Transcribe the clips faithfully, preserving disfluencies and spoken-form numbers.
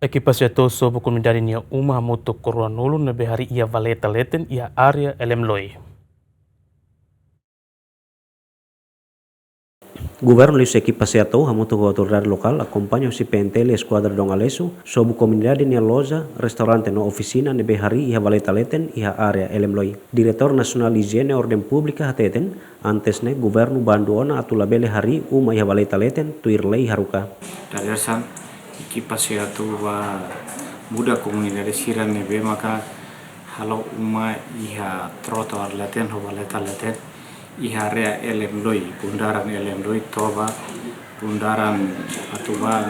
Ekipa SEATOU sobu komunidade nia uma hamutuk ruanulu ne'ebé harii iha valeta leten iha área Elemloi. Governu liuhusi ekipa SEATOU hamutuk ho autoridade lokál akompaña husi P N T L Eskuadra Dom Aleixo sobu komunidade nia loja, restaurante no ofisina ne'ebé harii iha valeta leten iha área Elemloi. Diretór Nasionál Ijiene Orden Públika hateten, antes ne'e governu bandu ona atu labele harii uma iha valeta leten tuir lei haruka. Dadeer-saan, ekipa SEATOU bá muda komunidade sira ne'ebé maka halo uma iha trotoar leten ho valeta leten iha área Elemloi, bundaran Elemloi to'o ba bundaran atu ba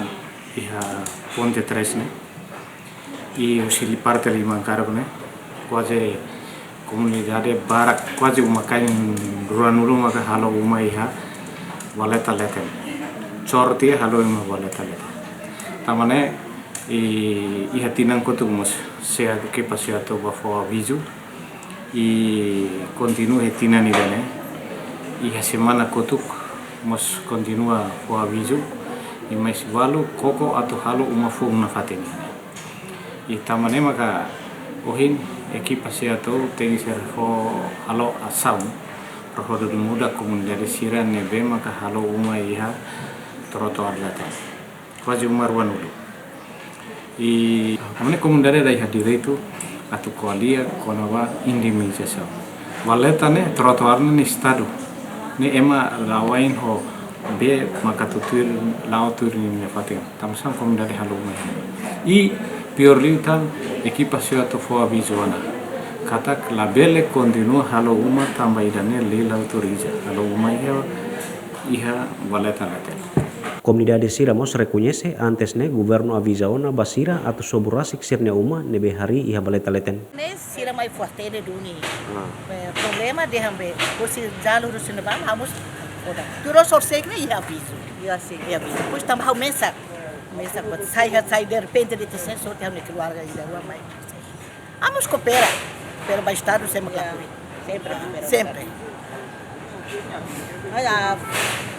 iha ponte tres ne'e. I husi parte liman karuk ne'e, kuaze komunidade barak, kuaze uma-kain ruanulu maka halo uma iha valeta leten. Cor tiha halo uma valeta leten. Tanba ne'e, i, iha tinan kotuk mós SEATOU, ekipa SEATOU bá fó avizu. I kontinua iha tinan ida-ne'e. Iha semana kotuk mós kontinua fó avizu. I mais balu koko atu halo uma foun nafatin. I tanba ne'e maka ohin ekipa SEATOU tenke ser fó halo asaun para hodi muda komunidade sira ne'ebé maka halo uma iha trotoar leten. Kuaze uma ruanulu. I ami-nia komunidade la iha direitu atu ko'alia kona-ba indemnizasaun. Valeta ne'e, trotoar ne'e Estadu. Ne'e ema la'o wa'in ho bee maka atu tuir, la'o tuir ninia fatin. Tanba sá komunidade halo uma. I piór liután, ekipa SEATOU fó avizu ona katak labele kontinua halo uma tanba ida-ne'e lei la autoriza halo uma iha, iha valeta leten. Komunidade sira mós rekoñese antes ne'e governu aviza ona ba sira atu sobu rasik sira-nia uma ne'ebé harii iha valeta leten. Ne'e sira mai fó hatene duni. Ah. Eh, problema dehan be, husi jalur husi ne'ebá, ha'u mós foda. Tuir horisehik ne'e iha avizu. Iha, sin. Iha avizu. Depois tanba ha'u mesak. Mesak, sai, sai derrepente de'it, sei sorte ha'u-nia keluarga ida rua mai. Ha'u mós koopera, pero ba Estadu sempre. Ya, koopera. Sempre koopera. Sempre. Ai, a,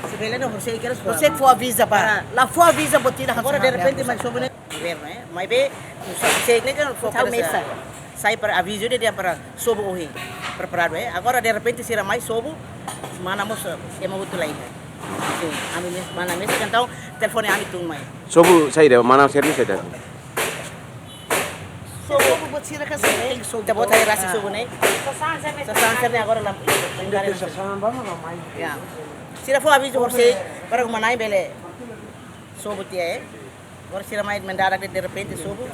se bele no, horisehik kedas. Horisehik fó aviza ba. Ah. La fó aviza, botina. Agora derrepente mai sobu ne'e governu, eh? Maibé, no sa, horisehik ne'e kan fó, ha'u kedas, mesak. Sai para avizu de'it, dehan para sobu ohin. Preparadu, eh? Agora derrepente sira mai sobu, mana mós, eh, ema hotu la iha. Sin, ami mes-, mana mesak, entaun telefone ami tun mai. Sobu saida, mana servisu saida? Sobu buat sira ka sira tenke sobu. Ita-boot harii rasik sobu ne'e. Sasán sira-ne'e agora la. Sasán ba, mana mai. Ya. Sira fó avizu horisehik para uma-na'in bele sobu tiha, eh. Agora sira mai mendadak de'it derrepente sobu.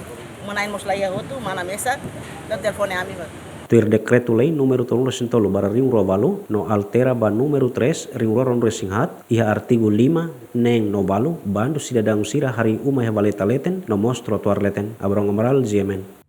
Uma-na'in mós la iha hotu, mana mesak. Entaun telefone ami ba. Tuir dekretu-lei númeru tolunulu-resin-tolu barra rihun rua ualu no altera ba númeru tres rihun rua ruanulu-resin-haat, iha artigu lima, neen no balu, bandu sidadaun sira harii uma iha valeta leten no mós trotoar leten. Abrão Amaral, G M N.